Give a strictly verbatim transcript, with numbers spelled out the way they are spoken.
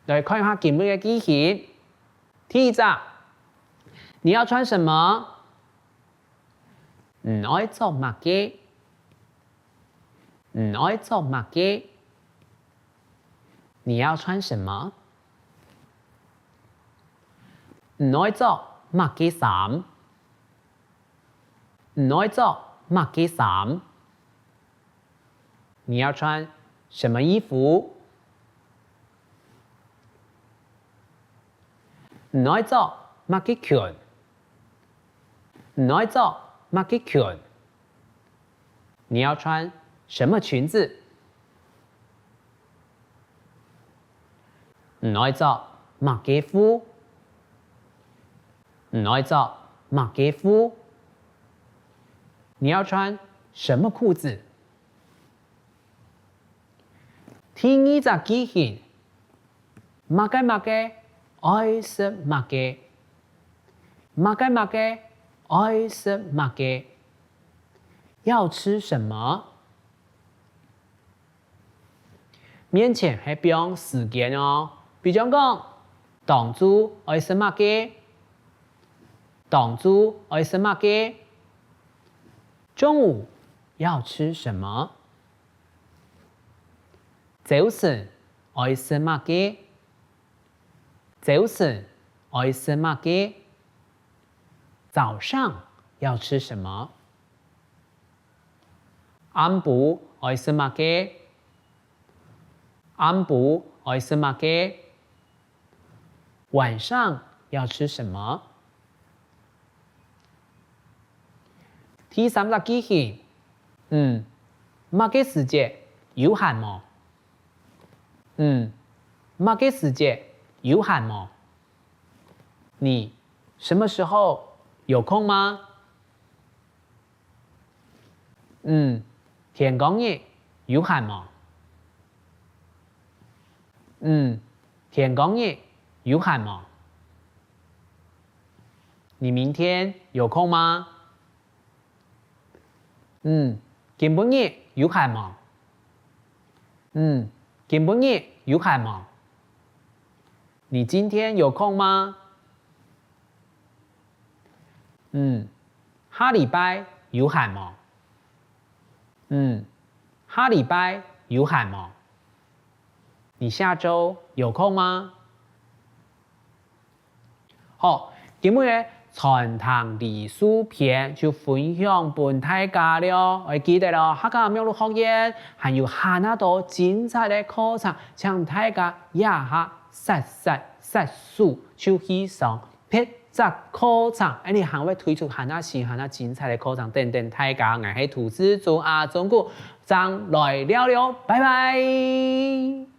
來看一下今日个句型。第一隻，你要穿什麼？你愛著麼个？你愛著麼个？你要穿什麼？你愛著麼个衫？你愛著麼个衫？你要穿什麼衣服？你愛著麼个裙？你愛著麼个裙？你要穿什麼裙子？你愛著麼个褲？你愛著麼个褲？你要穿什麼褲子？第二隻句型，麼个麼个，愛食麼个？麼个麼个，愛食麼个？要吃什麼？面前係放時間哦，比將講，當晝愛食麼个？當晝愛食麼个？中午要吃什麼？朝晨愛食麼个？朝晨愛食麼个？早上要吃什麼？暗晡愛食麼个？暗晡愛食麼个？晚上要吃什麼？第三隻句型，嗯，麼个時節有閒無？嗯，麼个時節有閒無？你什麼時候有空嗎？ 你天光日有閒無？你天光日有閒無？你明天有空嗎？你今晡日有閒無？你今晡日有閒無？你今天有空嗎？你下禮拜有閒無？你下禮拜有閒無？你下週有空嗎？好，今日个餐廳禮數篇就分享分大家了。愛記得哦，客家網路學院還有還較多精彩个課程，請大家這下煞煞煞手就去上別隻課程，恁樣還會推出還較新、還較精彩个課程等等大家。𠊎係涂志忠阿忠哥，正來尞了，拜拜。